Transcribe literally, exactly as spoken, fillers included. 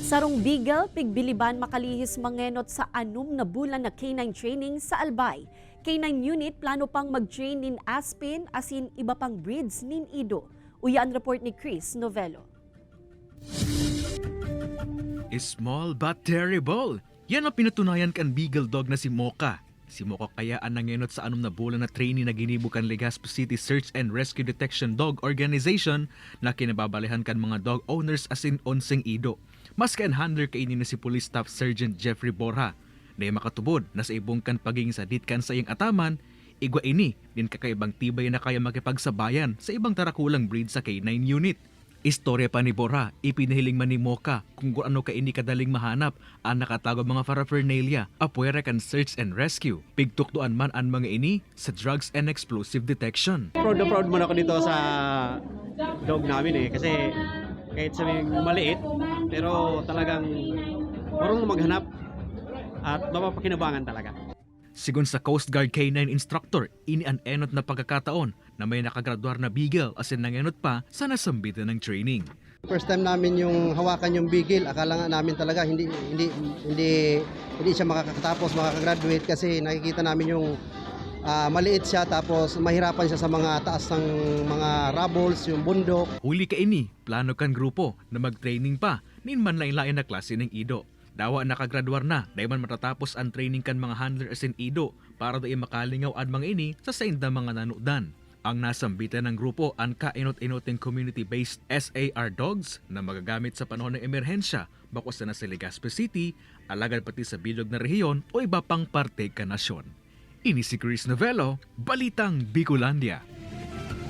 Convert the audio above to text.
Sarong beagle, pigbiliban makalihis mangenot sa anom na bulan na K nine training sa Albay. K nine unit plano pang mag-train nin aspen asin iba pang breeds nin ido. Uya an report ni Chris Novello. Small but terrible. Yan ang pinatunayan kan beagle dog na si Mocha. Si Mocha kaya an nangenot sa anom na bulan na training na ginibo kan Legazpi City Search and Rescue Detection Dog Organization na kinababalihan kan mga dog owners asin onseng ido. Maski an handler kaini na si Police Staff Sergeant Jeffrey Borja, na makatubod na sa ibong kan pagiging sadit kan saiyang ataman, igwa ini nin kakaibang tibay na kaya makipagsabayan sa ibang tarakulang breed sa K nine unit. Istorya pa ni Borja, ipinahiling man ni Mocha kung ano kaini kadaling mahanap ang nakatago mga paraphernalia apwera kan search and rescue. Pigtukdoan man an mga ini sa drugs and explosive detection. Proud na proud man ako dito sa dog namin eh. Kasi kahit sabihin maliit, pero talagang marunong maghanap at mapapakinabangan talaga. Sigon sa Coast Guard K nine instructor, ini an enot na pagkakataon na may nakagraduar na beagle asin nangenot pa sa nasambitan ng training. First time namin yung hawakan yung beagle. Akala nga namin talaga hindi hindi hindi hindi siya makakatapos, makakagraduate kasi nakikita namin yung ah, maliit siya tapos mahirapan siya sa mga taas ng mga rubbles, yung bundok. Huli kaini, plano kan grupo na mag-training pa nin manlain-lain na klase ning ido. Dawa nakagraduar na, dai man matatapos an training kan mga handler asin ido para dai makalingaw an mga ini sa saindang mga nanudan. Ang nasambitan ng grupo an kainot-inoting community-based S A R dogs na magagamit sa panahon ng emerhensya, bako sana sa Legazpi City, alagad pati sa bilog na rehiyon o iba pang parte kan nasyon. Ini si Chris Novello, Balitang Bicolandia.